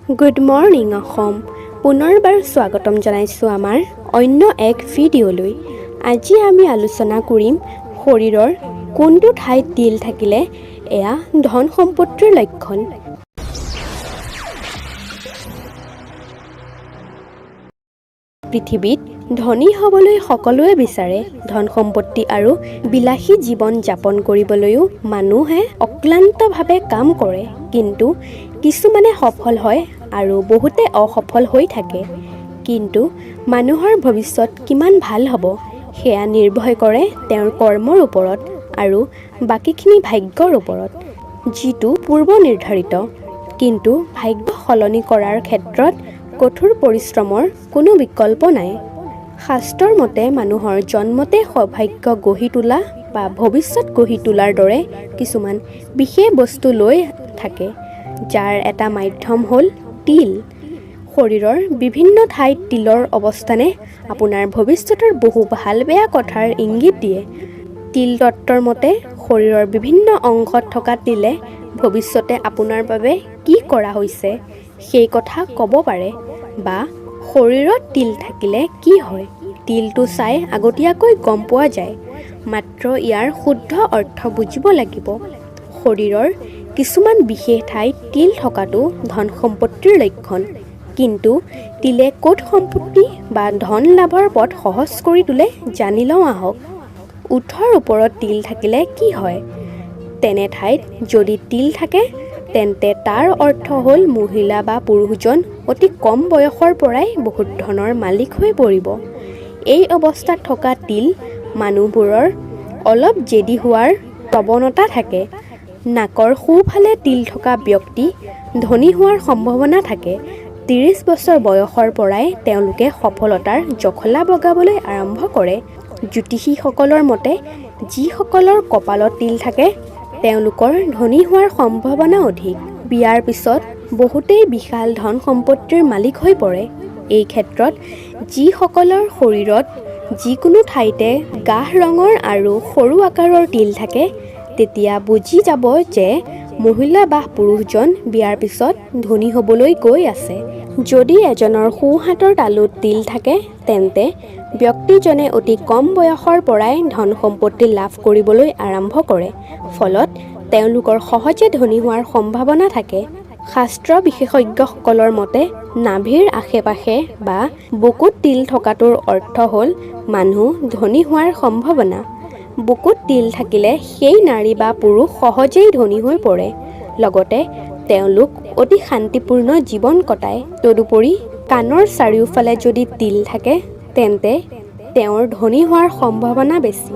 Good morning Assam, পুনৰবাৰ স্বাগতম জনাইছোঁ আমাৰ অন্য এক ভিডিঅ'লৈ। আজি আমি আলোচনা কৰিম শৰীৰৰ কোনটো ঠাইত তিল থাকিলে এয়া ধন সম্পত্তিৰ লক্ষণ। পৃথিৱীত ধনী হ'বলৈ সকলোৱে বিচাৰে। ধন সম্পত্তি আৰু বিলাসী জীৱন যাপন কৰিবলৈও মানুহে অক্লান্তভাৱে কাম কৰে। কিন্তু কিছুমানে সফল হয় আৰু বহুতে অসফল হৈ থাকে। কিন্তু মানুহৰ ভৱিষ্যত কিমান ভাল হ'ব, সেয়া নিৰ্ভৰ কৰে তেওঁৰ কৰ্মৰ ওপৰত আৰু বাকীখিনি ভাগ্যৰ ওপৰত, যিটো পূৰ্ব নিৰ্ধাৰিত। কিন্তু ভাগ্য সলনি কৰাৰ ক্ষেত্ৰত কঠোৰ পৰিশ্ৰমৰ কোনো বিকল্প নাই। শাস্ত্ৰৰ মতে মানুহৰ জন্মতে সৌভাগ্য গঢ়ি তোলা বা ভৱিষ্যত গঢ়ি তোলাৰ দৰে কিছুমান বিশেষ বস্তু লৈ থাকে, যাৰ এটা মাধ্যম হ'ল তিল। শৰীৰৰ বিভিন্ন ঠাইত তিলৰ অৱস্থানে আপোনাৰ ভৱিষ্যতৰ বহু ভাল বেয়া কথাৰ ইংগিত দিয়ে। তিল তত্ত্বৰ মতে শৰীৰৰ বিভিন্ন অংশত থকা তিলে ভৱিষ্যতে আপোনাৰ বাবে কি কৰা হৈছে সেই কথা ক'ব পাৰে বা শৰীৰত তিল থাকিলে কি হয়, তিলটো চাই আগতীয়াকৈ গম পোৱা যায়। মাত্ৰ ইয়াৰ শুদ্ধ অৰ্থ বুজিব লাগিব। শৰীৰৰ কিছুমান বিশেষ ঠাইত তিল থকাটো ধন সম্পত্তিৰ লক্ষণ। কিন্তু তিলে ক'ত সম্পত্তি বা ধন লাভৰ পথ সহজ কৰি তোলে, জানি লওঁ আহক। ওঁঠৰ ওপৰত তিল থাকিলে কি হয়? তেনে ঠাইত যদি তিল থাকে, তেন্তে তাৰ অৰ্থ হ'ল মহিলা বা পুৰুষজন অতি কম বয়সৰ পৰাই বহুত ধনৰ মালিক হৈ পৰিব। এই অৱস্থাত থকা তিল মানুহবোৰৰ অলপ জেদী হোৱাৰ প্ৰৱণতা থাকে। নাকৰ সোঁফালে তিল থকা ব্যক্তি ধনী হোৱাৰ সম্ভাৱনা থাকে। 30 বছৰ বয়সৰ পৰাই তেওঁলোকে সফলতাৰ জখলা বগাবলৈ আৰম্ভ কৰে। জ্যোতিষীসকলৰ মতে যিসকলৰ কপালত তিল থাকে, তেওঁলোকৰ ধনী হোৱাৰ সম্ভাৱনা অধিক। বিয়াৰ পিছত বহুতেই বিশাল ধন সম্পত্তিৰ মালিক হৈ পৰে। এই ক্ষেত্ৰত যিসকলৰ শৰীৰত যিকোনো ঠাইতে গাঢ় ৰঙৰ আৰু সৰু আকাৰৰ তিল থাকে, তেতিয়া বুজি যাব যে মহিলা বা পুৰুষজন বিয়াৰ পিছত ধনী হ'বলৈ গৈ আছে। যদি এজনৰ সোঁহাতৰ তালুত তিল থাকে, তেন্তে ব্যক্তিজনে অতি কম বয়সৰ পৰাই ধন সম্পত্তি লাভ কৰিবলৈ আৰম্ভ কৰে। ফলত তেওঁলোকৰ সহজে ধনী হোৱাৰ সম্ভাৱনা থাকে। শাস্ত্ৰ বিশেষজ্ঞসকলৰ মতে নাভিৰ আশে পাশে বা বুকুত তিল থকাটোৰ অৰ্থ হ'ল মানুহ ধনী হোৱাৰ সম্ভাৱনা। বুকুত তিল থাকিলে সেই নাৰী বা পুৰুষ সহজেই ধনী হৈ পৰে। লগতে তেওঁলোক অতি শান্তিপূৰ্ণ জীৱন কটায়। তদুপৰি কাণৰ চাৰিওফালে যদি তিল থাকে, তেন্তে তেওঁৰ ধনী হোৱাৰ সম্ভাৱনা বেছি।